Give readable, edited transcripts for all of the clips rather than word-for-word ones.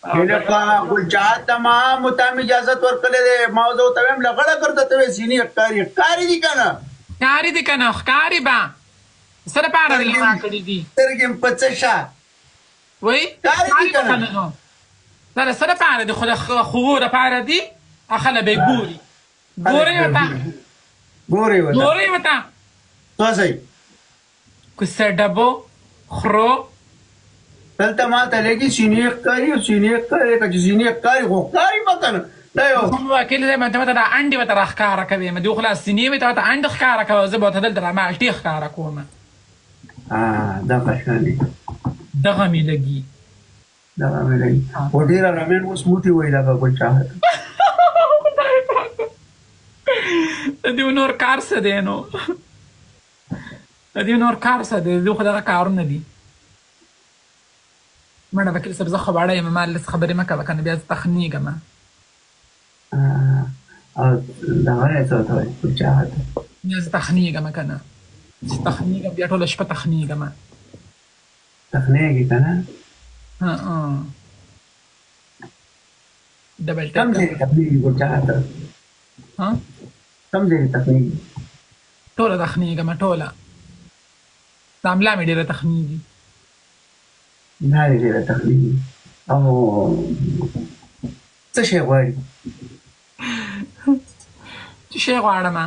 لکه ګلچاهت ته ما مو ته مې اجازت ورکړی دی. ما زه ورته وایم لغړه ګرځه، ته وایې سینې ښکاري، ښکاري دي که نه؟ ښکاري دي که نه؟ ښکاري به څه لپاره دې سترګې را کړي دي؟ سترګې مې په څه شه؟ وایي ښکاري دي ښکاري که به که نه؟ نه؟ نو دا د څه لپاره دي؟ خو د خوو لپاره دي. خله به یې ګوري، خلک ګورئ به ورته، ګوري، ګورئ ورته. ګورئ ورته. سوځئ. کوڅه ډبو خرو. دلته ما ته لګي سینې ښکاري او سینې ښکاري، که چې سینې ښکاري خو ښکاري به که نه؟ دا یو هم وکیل دی، مته ته دا انډې ورته راښکاره کوې. مې دوی خو لا سینې وي، ته ورته انډ ښکاره کوه، زه به ورته دلته را مالټې ښکاره کوم. دغه شان دی. دغه مې لګي. دغه مې لګي. خو ډېر ارامین اوس موټي وایي دغه ګل چاهت. خدای پاک، د دې نور کار څه دی؟ نو د دې نور کار څه دی؟ دوی خو دغه کارونه دي. مړه وکیل صاحب، زه خو وړه یم، ما لږ خبرې مه کوه که نه بیا زه تخنیږم. او دغه یې څه ورته وایي، ګل چاهت. بیا زه تخنیږم که نه، چې تخنیږم بیا ټوله شپه تخنیږم. تخنیږي که نه؟ ډبل کم ټیک. ځای کې تخنیږي ګل چاهت؟ ها؟ کم ځای کې تخنیږي؟ ټوله تخنیږم، ټوله. دا ملا مې ډېره تخنیږي. دا دې ډېره تخنیږي. او څه شی غواړي؟ څه شی غواړم؟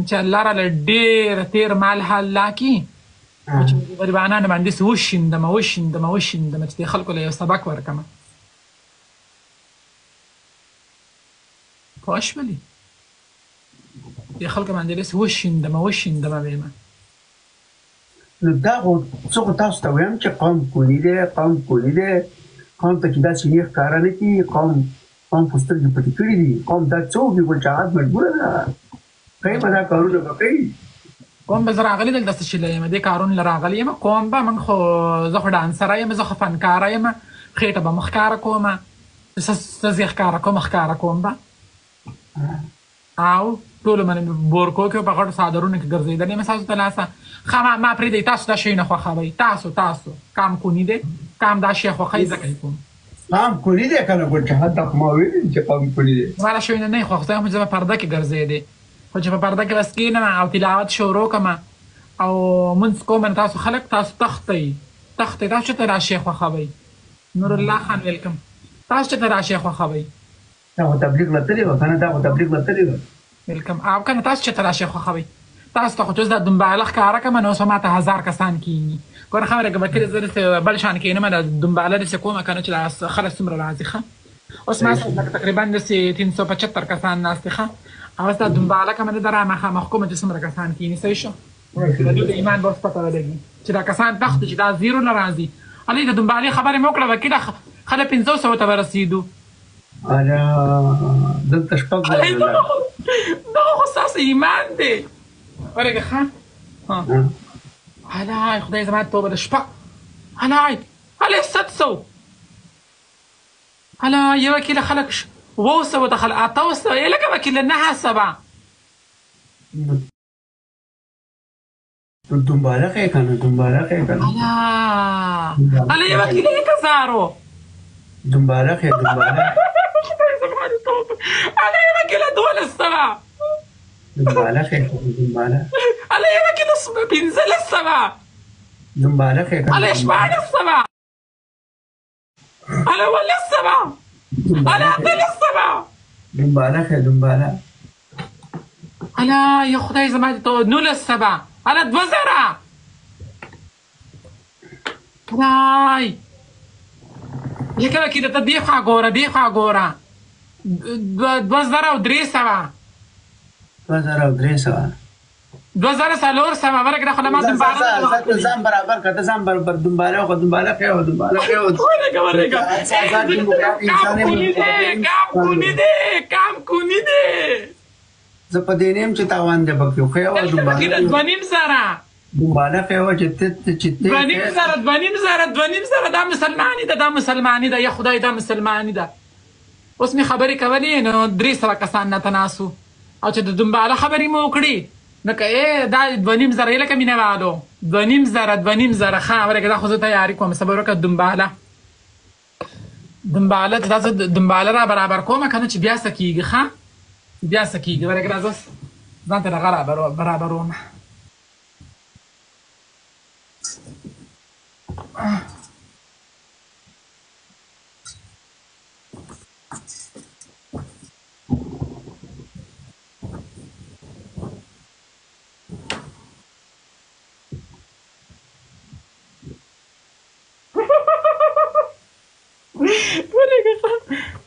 چې الله راله ډېر تېر مال حال لاکي، او چې غریبانانو باندې څه وشیندمه، وشیندمه، وشیندمه، چې دې خلکو له یو سبق ورکړم. پوه شولې؟ دې خلکو باندې داسې وشیندمه، وشیندمه ویمه. نو دا خو څه خو تاسو ته وایم چې قوم کوني دی، قوم کوني دی. قوم ته چې دا سینې ښکاره نه کړي، قوم خو سترګې پټې کړې دي. قوم دا څه وکړي؟ ګل چاهت مجبوره ده، کوي به دا کارونه به کوي. کوم به زه راغلی دلته څه شي یم، دې کارونو له راغلی یم. کوم به موږ خو، زه خو ډانسره یم، زه خو فنکاره یم، خېټه به مو ښکاره کوم، څه څه ښکاره کوم، ښکاره کوم به. او ټولو باندې بورکو کې په غټو څادرونو کې ګرځېدلې یم ستاسو ته لاسه. ښه، ما پرېږدئ، تاسو دا شیونه خوښوئ. تاسو کام کوني دی، کام دا شی خوښوي، ځکه یې کوم. قوم کوني دی که نه ګل چاهت؟ دا خو ما ویلي چې قوم کوني دی. زما دا شیونه نه خوښ، زه په پرده کې ګرځېدې، خو چې په پرده کې بس کښېنم او تلاوت شروع کړم او مونځ کوم، نو تاسو خلک تاسو تښتئ، تښتئ. تاسو چېرته دا شی خوښوئ؟ نور الله خان ویلکم. تاسو چېرته دا شی خوښوئ؟ دا خو تبلیغ له تللی وه که نه؟ دا خو تبلیغ له تللی وه. ویلکم. او که نه تاسو چېرته دا شی خوښوئ؟ تاسو ته خو چې اوس دا دنباله ښکاره کړم، نو اوس به ماته 1000 کسان کښېني. ګوره خبره که وکیل، زه داسې بل شان کښېنم، دا دنباله داسې کومه که نه چې دا خلک څومره راځي. ښه، اوس ما سره لکه تقریبا داسې 375 کسان ناست دي. ښه، او اوس دا دنباله که نه دا مخامخ کومه چې څومره کسان کښېني. صحیح شو؟ د دوی د ایمان به اوس پته ولګي چې دا کسان تښتي، چې دا زیرو نه راځي. علي د دنبالې خبرې مې وکړه وکیله، خلک 500 ته ورسېدو. اله، دلته 6000 لاړ. دغه خو ستاسو ایمان دی. ورګه ښه، هلای خدای زما توبه ده. شپږ، هلای هلای 700، هلا یو وکیله خلک 700 ته، خلک 800 یې لکه وکیله 900. نو دنباله کوې که نه؟ دنباله کوې که نه؟ هلا هلا یو وکیله 1000. دنباله کوې، دنباله. خدای زما دې توبه. هلا یو وکیله 1200. دنباله کوې که نه؟ دنباله. هلا یو وکیله 1500. دنباله کوې که نه؟ هلا 1600، هلا 1700، هلا 1800. دنباله کوې، دنباله. هلا یا خدای زما دې توبه، 1900، هلا 2000. خدای لکه وکیله ته دې خوا ګوره، دې خوا ګوره، 2300. 2300. 2400. ورکړه خو ما دنباله. ځان برابر کړه، ته ځان برابر. دنباله خو دنباله کوې او دنباله کوې او ورګه ورګه. کام کونی دی، کام کونی دی، کام کونی دی. زه په دې نه یم چې تاوان دی پکې، خو یوه دنباله 2500. دنباله کوې وه چې ته چې ته 2500، 2500، 2500. دا مسلماني ده، دا مسلماني ده، یا خدای دا مسلماني ده. اوس مې خبرې کولې نو 300 کسان نه تناسو، او چې د دنباله خبرې مو وکړې نو که دا 2500 یې لکه مینه والو 2500، 2500. ښه ورکه، دا خو زه تیاري کوم، صبر وکړه. دنباله. دمباله دا زه دمباله را برابر کوم کنه چې بیا څه کیږي، ښه بیا څه کیږي. ورګه راځه ځان ته دغه را برابروم.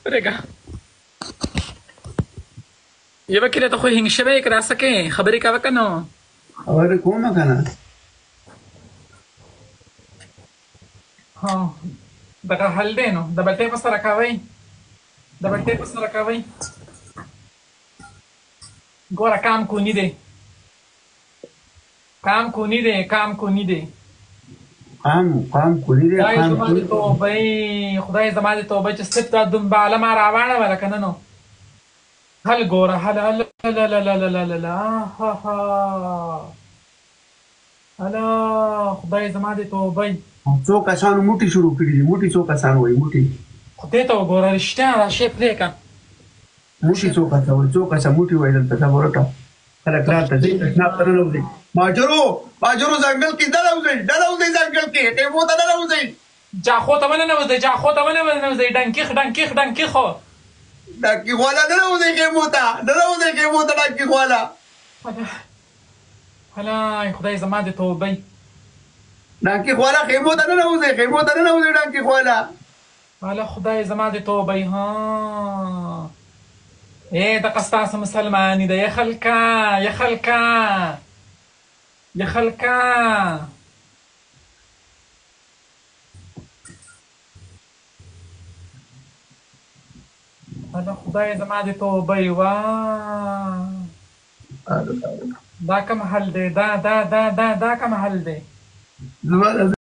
ورګه یوه کله ته خو هنګ شوی که راسه کې خبرې کوه که نو؟ خبرې کومه که نه؟ ها دغه حل دی نو ډبل ټیپ سره کوئ، ډبل ټیپ سره کوئ. ګوره کام کونی دی، کام کونی دی، کام کونی دی. قام قام کونی دی. خدای قام زما کونی د توبې، خدای زما د توبې چې صرف دا دنباله ما راواړوله که نه نو هل ګوره هل هل لا لا لا لا لا لا لا ها ها هلا خدای زما د توبې. څو کسانو موټي شروع کړي دي، موټي څو کسان وایي موټي؟ خدای ته وګوره رښتیا دا شی پرېږه. موټي څو کسه وایي، څو کسه موټي وایي دلته؟ دا ورکه خلک راته ځي تشناب ته ننوځي. ماجرو ماجرو ځنګل کې ننوځئ، ننوځئ ځنګل کې خیمو ته ننوځئ. جاخو ته وننوځئ، جاخو ته وننوځئ. ډنکیخ ډنکیخ ډنکیخ ډاکي خواله ننوځئ، خیمو ته ننوځئ، خیمو ته ډاکي خواله. هلا خدای زما د توبې. ډاکي خواله خیمو ته ننوځئ، خیمو ته ننوځئ ډاکي خواله. هلا خدای زما د توبې. ها اے دغه ستاسو مسلماني ده، یا خلکا یا خلکا یا خلکا. هلا خدای زما د توبې. وا دا کوم حل دی؟ دا دا دا دا دا کوم حل دی؟ زما